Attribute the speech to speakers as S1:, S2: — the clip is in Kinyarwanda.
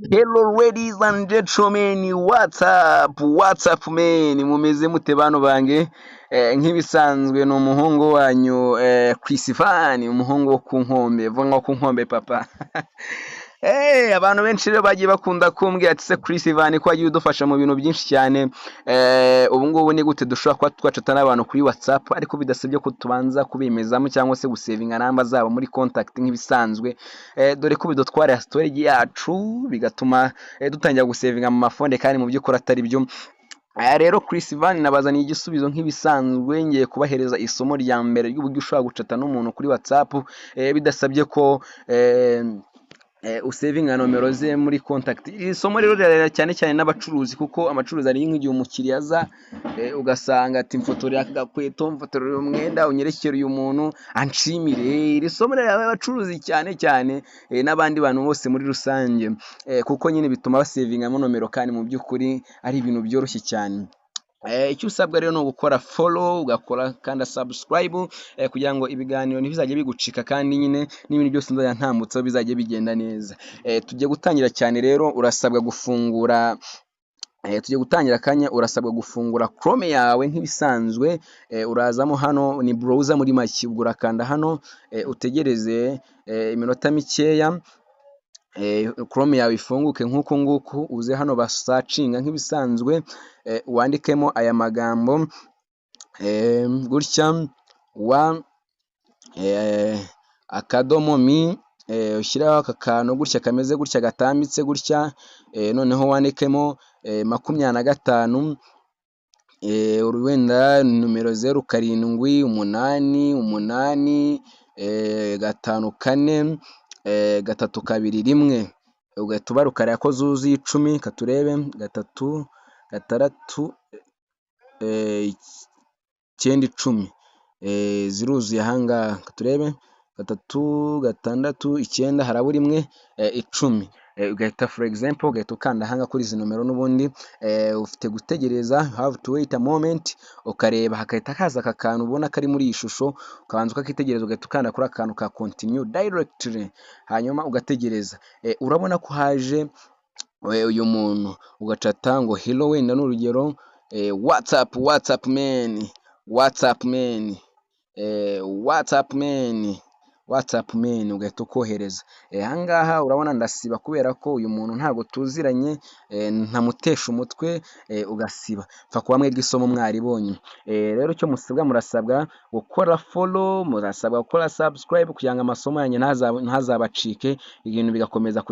S1: Hello ladies and gentlemen, what's up? What's up man? Mumeze mute bantu bange? Nk'ibisanzwe ni umuhungu wanyu Chris Van, umuhungu wo ku nkombe, vuga ngo ku nkombe papa. Abantu benshi rero bagiye bakunda kumbwira ati: "Se Chris Van, ko wagiye udufasha mu bintu byinshi cyane, ubu ngubu ni gute dushobora kuba twacata n'abantu kuri WhatsApp ariko bidasabye ko tubanza kubemezamo cyangwa se gusevinga namba zabo muri contact nk'ibisanzwe?" Dore ko bidutwara storage yacu, bigatuma dutangira gusevinga mu mafone kandi mu by'ukuri atari byo. Aya rero Chris Van nabazaniye igisubizo nk'ibisanzwe. Ngiye kubahereza isomo rya mbere ry'uburyo ushobora gucata n'umuntu kuri WhatsApp bidasabye ko usevinga nomero ze muri contact. Iri somo rero rirareba cyane cyane n'abacuruzi, kuko abacuruzi ari nk'igihe umukiriya aza ugasanga ati: "Mfotorera aka gakweto, mfotorera umwenda, unyerekere uyu muntu anshimire." Iri somo rirareba abacuruzi cyane cyane n'abandi bantu bose muri rusange, kuko nyine bituma basevingamo nomero kandi mu by'ukuri ari ibintu byoroshye cyane. Icyo usabwa rero ni ugukora follow, ugakora kanda subscribe kugira ngo ibiganiro ntibizajye bigucika, kandi nyine n'ibintu byose nzajya ntambutsaho bizajye bigenda neza. Tugiye gutangira cyane rero, urasabwa gufungura tugiye gutangira akanya, urasabwa gufungura Chrome yawe nk'ibisanzwe. Urazamo hano, ni browser muri make. Ubwo urakanda hano, utegereze iminota mikeya, Chrome yawe ifunguke nk'uku nguku. Uze hano basacinga nk'ibisanzwe, wandikemo aya magambo gutya: wa akadomo me, ushyireho aka kantu gutya kameze gutya gatambitse gutya, noneho wandikemo 25, wenda nomero 0788 54 321, ugahita ubara ukareba ko zuzuye 10. Reka turebe: gatatu, gatandatu, icyenda, 10, ziruzuye aha ngaha. Reka turebe: gatatu, gatandatu, icyenda, harabura imwe, 10. Ugahita, for example, ugahita ukanda aha ngaha kuri izi nomero. N'ubundi ufite gutegereza, have to wait a moment, ukareba hagahita haza aka kantu ubona kari muri iyi shusho, ukabanza ukakitegereza, ugahita ukanda kuri aka kantu ka continue directly, hanyuma ugategereza. Urabona ko haje uyu muntu, ugacata ngo hello, wenda ni urugero: "What's up, what's up man, what's up man, what's up man, what's up man," ugahita ukohereza. Aha ngaha urabona ndasiba kubera ko uyu muntu ntabwo tuziranye, ntamutesha umutwe, ugasiba. Pfa kuba mwebwe isomo mwaribonye. Rero icyo musabwa, murasabwa gukora follow, murasabwa gukora subscribe kugira ngo amasomo yanjye ntazabacike, ibintu bigakomeza.